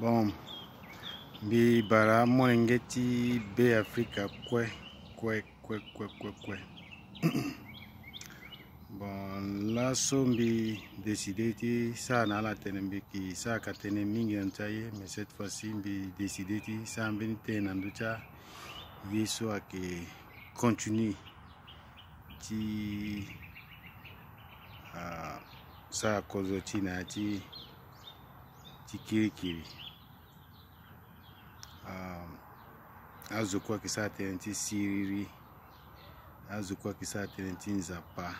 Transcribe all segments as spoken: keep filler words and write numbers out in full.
Bon, mbi bara molenge ti Be Afrika kue, kue, kue, kue, kue, kue. Bon, laso mbi décidé ti sara na ala tënë, mbi yeke sara ka tënë mingi na ndö ti aye, mais cette fois-ci mbi décidé ti sara mbeni tënë na ndö ti aye so ayeke continue ti, ah, sara kozo ti e na ya ti, ti kirikiri. Ah, azo kue ayeke sara tënë ti siriri. Azo kue ayeke sara tënë ti Nzapa.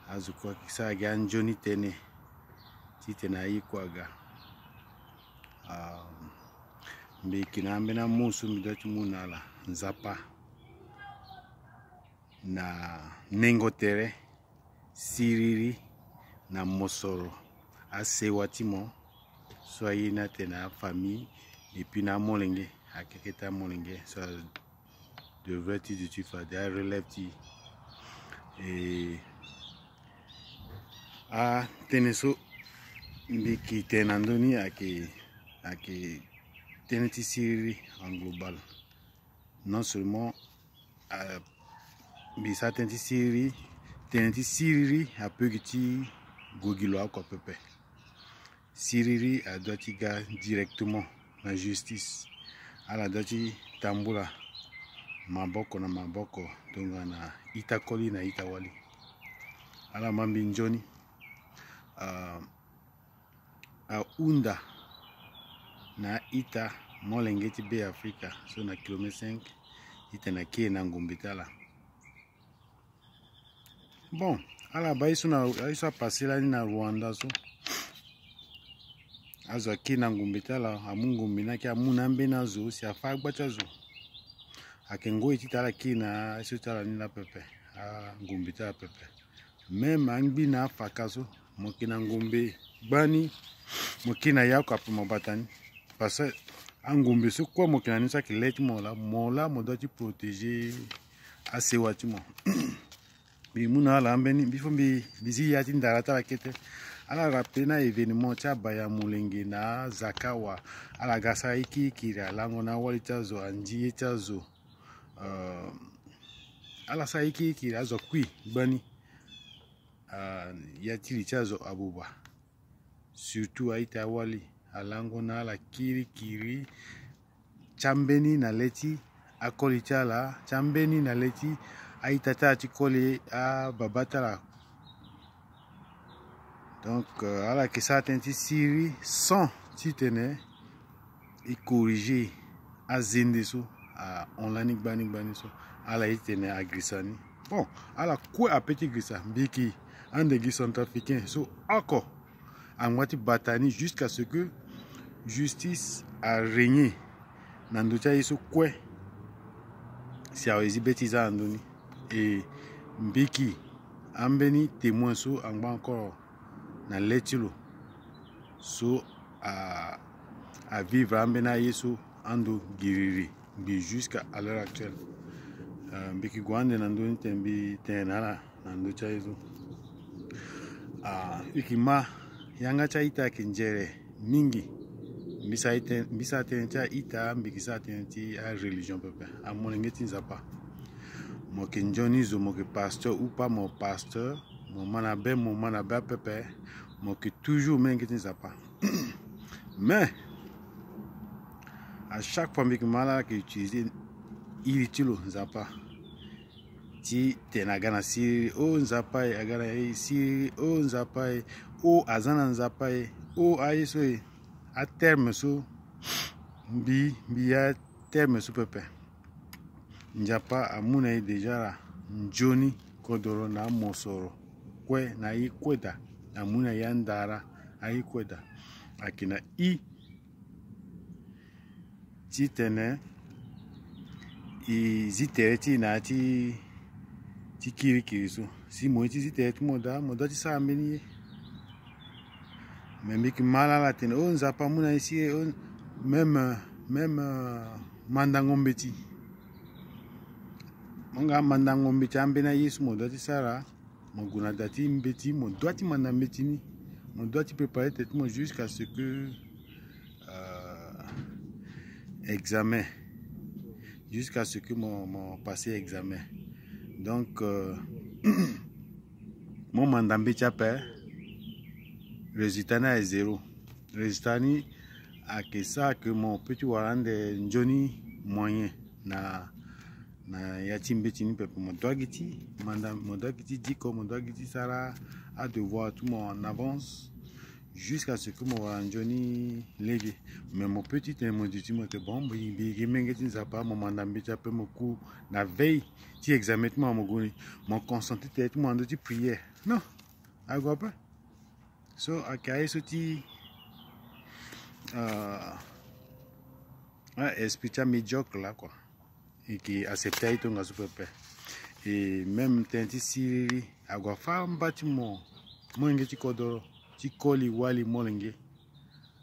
Azo kue ayeke sara gi anzoni tënë titene aye kue aga. Ah, mbi yeke na ambeni amu so mbi doit ti mu na ala. Nzapa na nengo tere, siriri na mosoro, asewa ti mo so aye ni atene afamille, et puis na amolenge, akeke ti amolenge so adevrait ti duti fade arelève ti e. Atënë so mbi yeke tene na ndö ni ayeke, ayeke tënë ti siriri en global. Non seulement, ah, mbi sara tënë ti siriri, tënë ti siriri ape gi ti gue gi lo oko pepe. Siriri adoit ti ga directement na justice. Ala doit ti tambula maboko na maboko tongana ita koli na ita wali. Ala ma mbi nzoni, ah, ahunda na ita molenge ti Be Afrika so na kilomètre cinq, titene akiri na ngombe ti ala. Bon, ala baa ye so na, ye so apase lani na Rwanda so. Azo akiri na ngombe ti ala, amu ngombe ni ayeke amu na ambeni azo si afa agba ti azo. Ayeke ngoi titene ala kiri na ye so ti ala ni laa pepe, angombe ti ala pepe. Même angbi na afaka so, mo yeke na ngombe gbani, mo kiri na ye oko ape mo bata ni. Parce que angombe so kue mo yeke na ni so ayeke le ti mo laa, mo laa mo doit ti protéger asewa ti mo. Mbi mu na ala ambeni, mbi fo mbi, mbi zi ya ti ndara ti ala kete. Ala rappeler na événement ti abaya molenge na azakawa. Ala ga sara ye kirikiri, alango na awali ti azo, andi ye ti azo. Euh, ala sara ye kirikiri, azo akui gbani. Ah, ya ti li ti azo abuba. Surtout a-ita awali, alango na ala kirikiri, ti ambeni na le ti akoli ti ala, ti ambeni na le ti a-ita ti ala ti koli, ababa ti ala. Donc, euh, ala yeke sara tënë ti siriri sans titene e corriger azende so ahon lani gbani gbani so. Ala ye titene agirisa ni. Bon, ala kue ape ti girisa, mbi yeke ande gi centrafricain so oko angba ti bata ni jusqu'à ce que justice arégner na ndö ti aye so kue si awe zi be ti za na ndö ni. E mbi yeke ambeni témoin so angba encore na le ti lo so a, avivre ambeni aye so ando giriri mbi jusqu'à à l'heure actuelle. Euh, mbi yeke gue ande na ndö ni tene mbi tene na ala na ndö ti aye so. Ah, e yeke ma yanga ti a-ita ayeke nzere mingi. Mbi sara tënë, mbi sara tënë ti a-ita, mbi yeke sara tënë ti areligion pepe. Amolenge ti Nzapa, mo yeke nzoni zo, mo yeke pasteur ou pas, mo pasteur, mo ma na be, mo ma na be apepe, mo yeke toujours molenge ti Nzapa. Mais à chaque fois mbi yeke ma ala ayeke utiliser iri ti lo Nzapa. Titene aga na siriri, o Nzapa e, aga na siriri, o Nzapa e, o aza na Nzapa e, o aye so e. Aterme so mbi, mbi ya terme so pepe. Nzapa amu na e déjà la nzoni kodoro na amosoro kue na aye kue daa. Amu na e andara aye kue daa. Ayeke na e titene e zi tere ti e na ya ti, ti kirikiri so. Si mo ye ti zi tere ti mo daa, mo doit ti sara mbeni ye. Me mbi yeke ma ala ala tene, o Nzapa amu na e si e, o, même, même, euh, mandango mbeti. Mo nga mandango mbeti ambeni aye so mo doit ti sara. Mo gue na da ti mbeti, mo doit ti manda mbeti ni. Mo doit ti préparer tere ti mo jusqu'à ce que, euh, examen, jusqu'à ce que mo, mo passé examen. Donc euh, mo manda mbeti ape, résultat ni aye zéro. Résultat ni ayeke sara ke mo peut ti wara ande nzoni moyen na na ya ti mbeti ni pepe. Mo doit gi ti manda, mo doit gi ti diko, mo doit gi ti sara adevoir ti mo en avance, jusqu'à ce que mo wara nzoni lege. Mais mo peut ti tene mo duti mo yeke bon, mbi yeke menge ti Nzapa, mo manda mbeti ape, mo ku na veille ti examen ti mo, mo gue ni, mo concentré tere ti mo na ndö ti prière. Non, ague ape. So ayeke aye so ti euh, esprit ti amédiocre la quoi. E ke accepté aye tongaso pepe. E même tënë ti siriri ague afâ amba ti mo, molenge ti kodoro, ti koli wali molenge,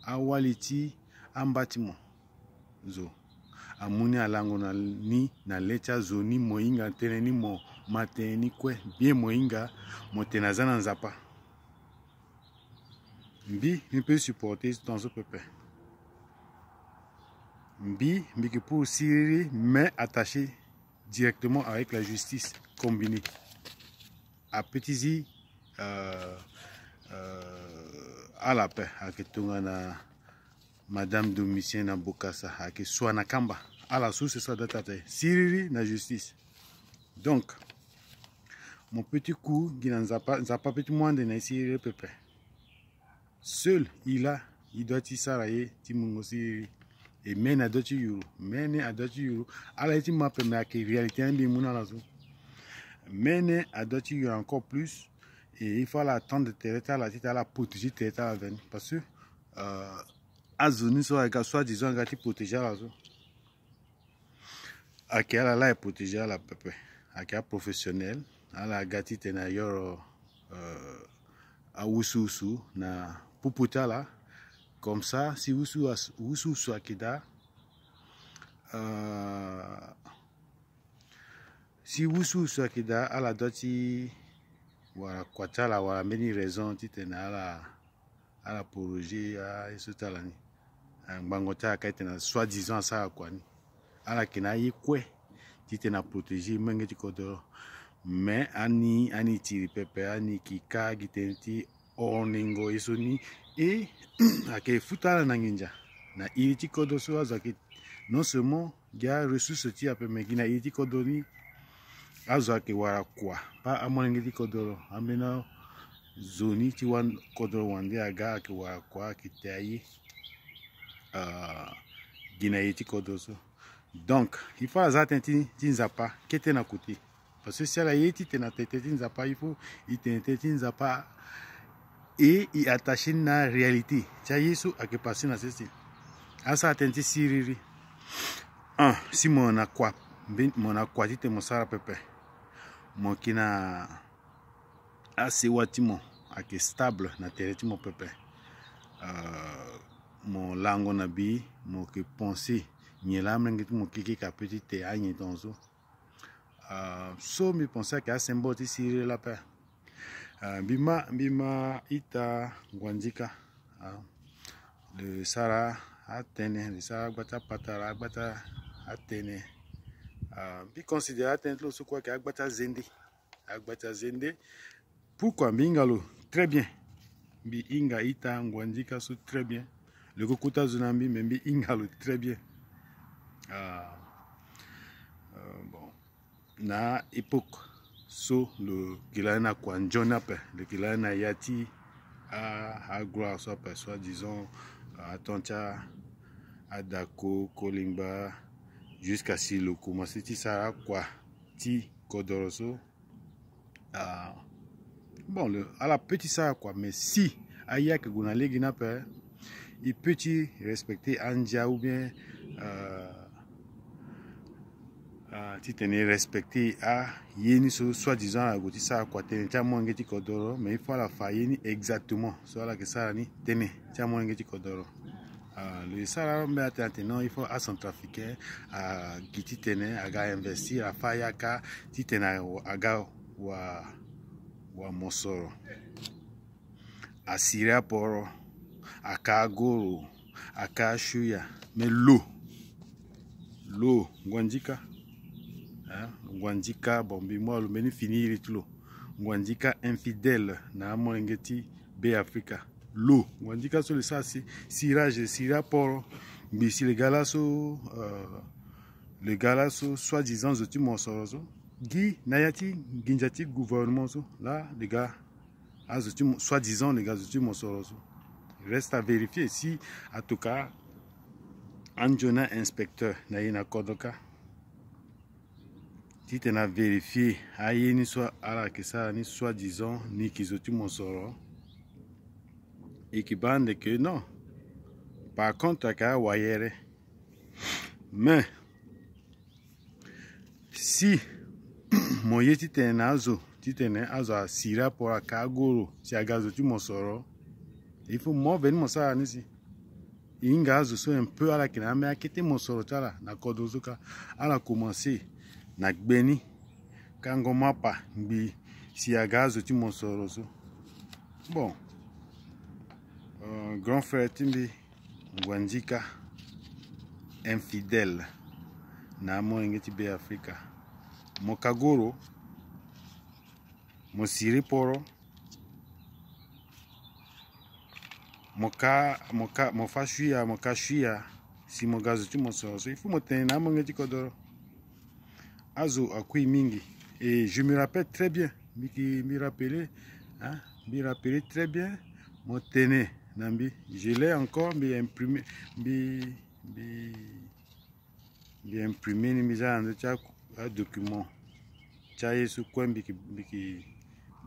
awali ti amba ti mo. Zo amu ni alango na ni na le ti azo ni, mo hinga tënë ni, mo ma tënë ni kue bien, mo hinga, mo tene aza na Nzapa. Mbi, mbi peut supporter tongaso pepe. Mbi, mbi yeke pour siriri, mais attaché directement avec la justice combinée. Ape ti zi euh, euh, ala ape ayeke tongana Madame Domitien na Bokassa, ayeke sua na kamba. Ala so c'est ça data te siriri na justice. Donc mo peut ti ku gi na Nzapa, Nzapa peut ti mu ande na e siriri pepe. Seul il a, il doit ti sara ye ti mungo siriri. E mene adoit ti yuru, mene adoit ti yuru. Ala ye ti ma ape, mais ayeke réalité ni mbi mu na ala so. Mene adoit ti yuru encore plus. Et il faut ala attendre tere ti ala, ti tene ala protéger tere ti ala veni, parce que euh, azo ni so aga soi-disant aga ti protéger ala so. Ayeke ala la e protéger ala pepe. Ayeke aprofessionnel. Ala aga ti tene ayoro euh, awusuwusu na pupu ti ala. Comme ça si wusuwusu ayeke daa, euh, si wusuwusu ayeke daa, ala doit ti wara kua ti ala wala mbeni raison ti tene ala ala prolonger aye so ti ala ni. Angbango ti ala ka ti tene soi-disant asara kua ni. Ala yeke na aye kue ti tene aprotéger molenge ti kodoro. Mais ani, ani tiri pepe, ani yeke ka gi tënë ti orningo ye so ni. E ayeke futa ala na nginza na iri ti kodoro so azo ayeke non seulement gi aressource ti ape, me gi na iri ti kodro ni azo ayeke wara kua. Pa amolenge ti kodro, ambeni azo ni ti kodro wande aga ayeke wara kua, ayeke te aye gi na iri ti kodro so. Donc il faut aza tënë ti Nzapa kete na kote. Parce que si ala ye ti tene na tete ti Nzapa, il faut e tene tete ti Nzapa. Et e attaché ni na réalité ti aye so ayeke passé na sese. Asara tënë ti siriri. Ah, si mo na kua, mo na kua ti tene mo sara pepe, mo yeke na asewa ti mo ayeke stable na tere ti mo pepe. Euh, mo lango na bi, mo yeke pensé nyen laa amolenge ti mo keke ka peut ti te anyen tongaso. Ah, so mbi pensé ayeke asymbole ti siriri la ape. Ah, mbi ma, mbi ma ita Nguandika. Ah, lo sara atënë, lo sara agba ti apatara, agba ti atënë. Ah, mbi considéré atënë ti lo so kue ayeke agba ti azende. Agba ti azende. Pourquoi mbi hinga lo très bien? Mbi hinga ita Nguandika so très bien. Lo yeke kota zo na mbi, mais mbi hinga lo très bien. Ah, euh, bon. Na époque so lo yeke lani na kua nzoni ape, lo yeke lani na ya ti a, agloire so ape, soi-disant, euh, aton ti a, adako, kolingba, jusqu'à si lo commencé ti sara akua ti kodoro so. Ah, bon, lo, ala peut ti sara kua, mais si aye ayeke gue na lege ni ape, e peut ti respecter andia ou bien, euh, ah, ti tene e respecter aye ni so soi-disant ala gue ti sara kua tënë ti amolenge ti kodoro, mais il faut ala fa aye ni exactement so ala yeke sara ni tënë ti amolenge ti kodoro. Ah, lo e sara mbeni atënë atene non, il faut acentrafricain agi ti tene aga investir, afa yaka ti tene aga wa, wa mosoro, asiri aporo, aka agoro, aka ashuya. Mais lo, Lo Ngwandika, hein, Ngwandika, bon, mbi mu alo mbeni fini iri ti lo. Ngwandika infidèle na amolenge ti Be Afrika. Lo Ngwandika so lo sara si, cirage, sira poro. Ngbii si lo ga laso, euh, lo ga laso soi-disant zo ti mosoro so gi na ya ti nginza ti gouvernement so laa lo ga azo ti mo-, soi-disant lo ga zo ti mosoro so. Reste à vérifier si atoka anzoni inspecteur na ye na kodro kâ titene avérifier aye ni so ala yeke sara ni soi-disant ni yeke zo ti mosoro. E yeke baa ande ke non. Par contre ayeke awayere. Mais si mo ye titene na azo titene azo asiri aporo aka agoro si aga zo ti mosoro, il faut mo veni mo sara ni si. E hinga azo so un peu ala yeke na ambeni akete mosoro ti ala na kodro so kâ, ala komanse na gbeni kango mapa ngbii si aga azo ti mosoro so. Bon, euh, grand frère ti mbi, Ngwandika infidèle na amolenge ti Be Afrika. Mo ka goro, mo siri poro, mo ka, mo ka, mo fa suia, mo ka suia, si mo ga zo ti mosoro so, il faut mo tene na amolenge ti kodoro. Azo akui mingi. Et je me rappelle très bien. Mbi ki, mbi rappeler, hein, mbi rappeler très bien. Mo tene na mbi. Je l'ai encore, mbi imprimer, mbi, mbi, mbi imprimer ni, mbi za na ndö ti a, adocument ti aye so kue mbi ki, mbi ki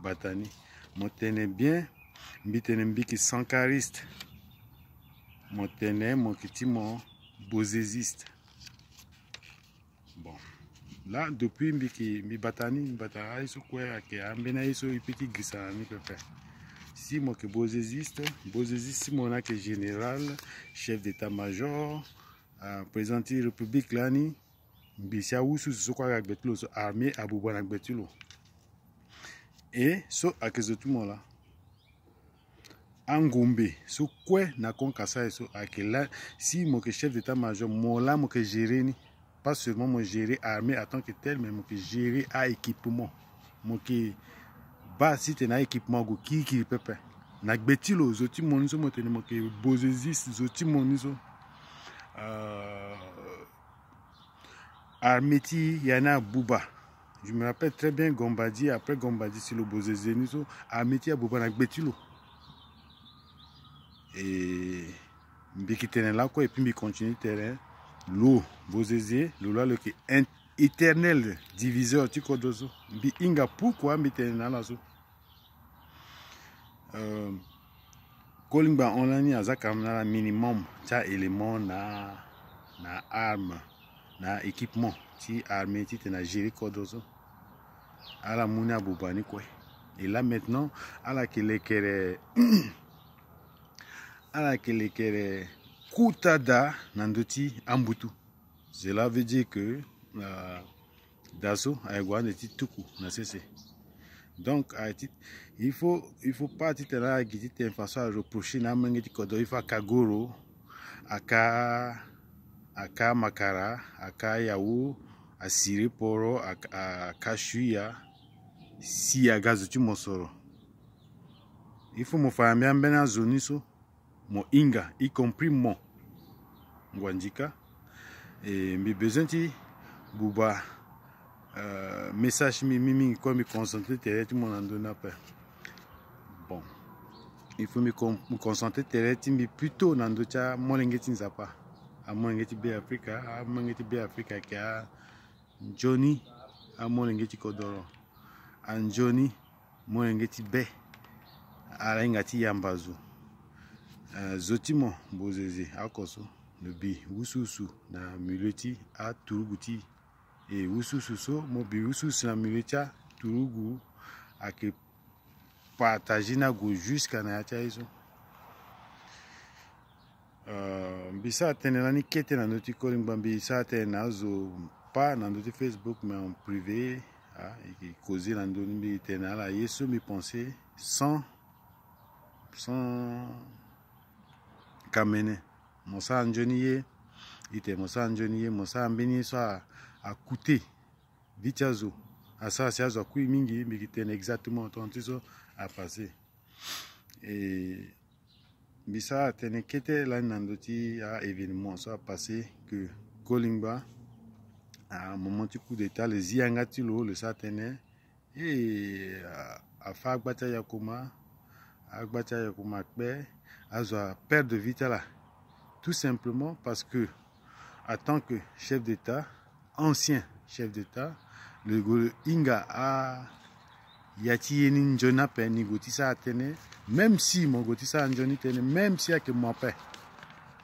bata ni. Mo tene bien, mbi tene mbi ki sankariste. Mo tene mo ki ti mo bozeziste. Bon. Là, depuis mbi ki, mbi bata ni, mbi bata aye so kue ayeke ambeni aye so e peut ti girisa na ni pepe. Si mo yeke bozeziste, bozeziste si mo na yeke général, chef d'état-major, euh, président ti république lani, ngbii si awususu so kue aga gbe ti lo so, armée abuba na gbe ti lo. E so ayeke zo ti mo laa. Angombe so kue na kon kasa e so ayeke laa, si mo yeke chef d'état-major, mo laa mo yeke gérer ni. Pas seulement mo gérer armée en tant que tel, mais mo yeke gérer a-équipement. Mo yeke baa si tene a-équipement ague kirikiri pepe. Na gbe ti lo, zo ti mo ni so mo tene mo yeke bozeziste, zo ti mo ni so. Euh, armée ti ya ni abuba. Je me rappelle très bien Gombadi, après Gombadi si lo bozeze ni so, armée ti abuba na gbe ti lo. E mbi ki tene lakue, et puis mbi continue tene, lo bozeze, lo laa lo yeke in-, éternel diviseur ti kodro so. Mbi hinga pourquoi mbi tene na ala so. Euh, kolingba hon lani aza ka na ala minimum ti a-élément na, na arme, na équipement ti armée titene agérer kodro so. Ala mu ni abuba ni kue. Et là maintenant, ala yeke lekere, ala yeke lekere kuta daa na ndö ti ambutu. Cela veut dire que, euh, daa so ayeke gue ande ti tuku na sese. Donc, euh, ti, il faut, il faut pas titene ala gi titene façon areprocher na amolenge ti kodro, il faut aka goro, aka, aka makara, aka yawu, asiri poro, aka, aka suia, si aga zo ti mosoro. Il faut mo fa na mbi ambeni azo ni so mo hinga, y compris mo, Ngwandika. E mbi besoin ti buba, euh, message ti mbi, mbi mingi kue, mbi concentré tere ti mo na ndö ni ape. Bon, il faut mbi con-, mbi concentré tere ti mbi plutôt na ndö ti amolenge ti Nzapa, amolenge ti Be Afrika, amolenge ti Be Afrika ayeke anzoni amolenge ti kodoro, anzoni molenge ti be, ala hinga ti yamba zo. Eh, zo ti mo bozeze oko so, lo bi wusuwusu na milieu ti aturugu ti e. E wusuwusu so mo bi wusuwusu na milieu ti aturugu, ayeke partager ni ague jusqu'à na ya ti aye so. Euh, mbi sara tënë lani kete na ndö ti kolingba, mbi sara tënë na azo, pas na ndö ti Facebook, mais en privé, ah, e yeke causer na ndö ni, mbi tene na ala ye so mbi pensé sans, sans kamene. Mo sara nzoni ye, Ite mo sara nzoni ye, mo sara mbeni ye so a, a coûter vie ti azo. Asara si azo akui mingi, mbi gi tene exactement ton ti so a passer. Et mbi sara tene kete lani na ndö ti a événement so a passer que Kolingba, a moment ti coup d'état, le zi yanga ti lo, le sara tene, e, a, afa agba ti ayakuma, agba ti ayakuma akpe, azo a perdre vie ti ala. Tout simplement parce que, en tant que chef d'état, ancien chef d'état, lo gue lo hinga a ya ti ye ni nzoni ape, ni gue ti sara tënë, même si mo gue ti sara nzoni tënë, même si ayeke mo ape,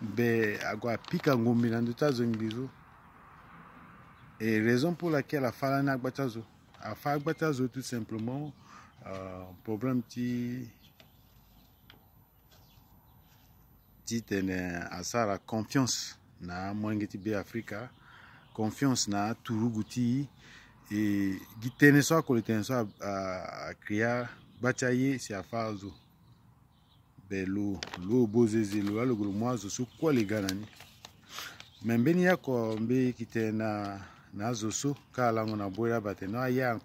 be ague apika ngombe na ndö ti azo ngbii so. Et raison pour laquelle afa lani agba ti azo, afa agba ti azo tout simplement, euh, problème ti titene asara confiance na amolenge ti Be Afrika, confiance na aturugu ti e. Gi tënë so akoli tene so a, a, a créer gba ti aye si afa azo. Be lo, lo bo zeze lo, alogo lo mu azo so kue ale ga na ni. Me mbeni yako mbi yeke tene na, na azo so ka alango na boi laba tene aye encore.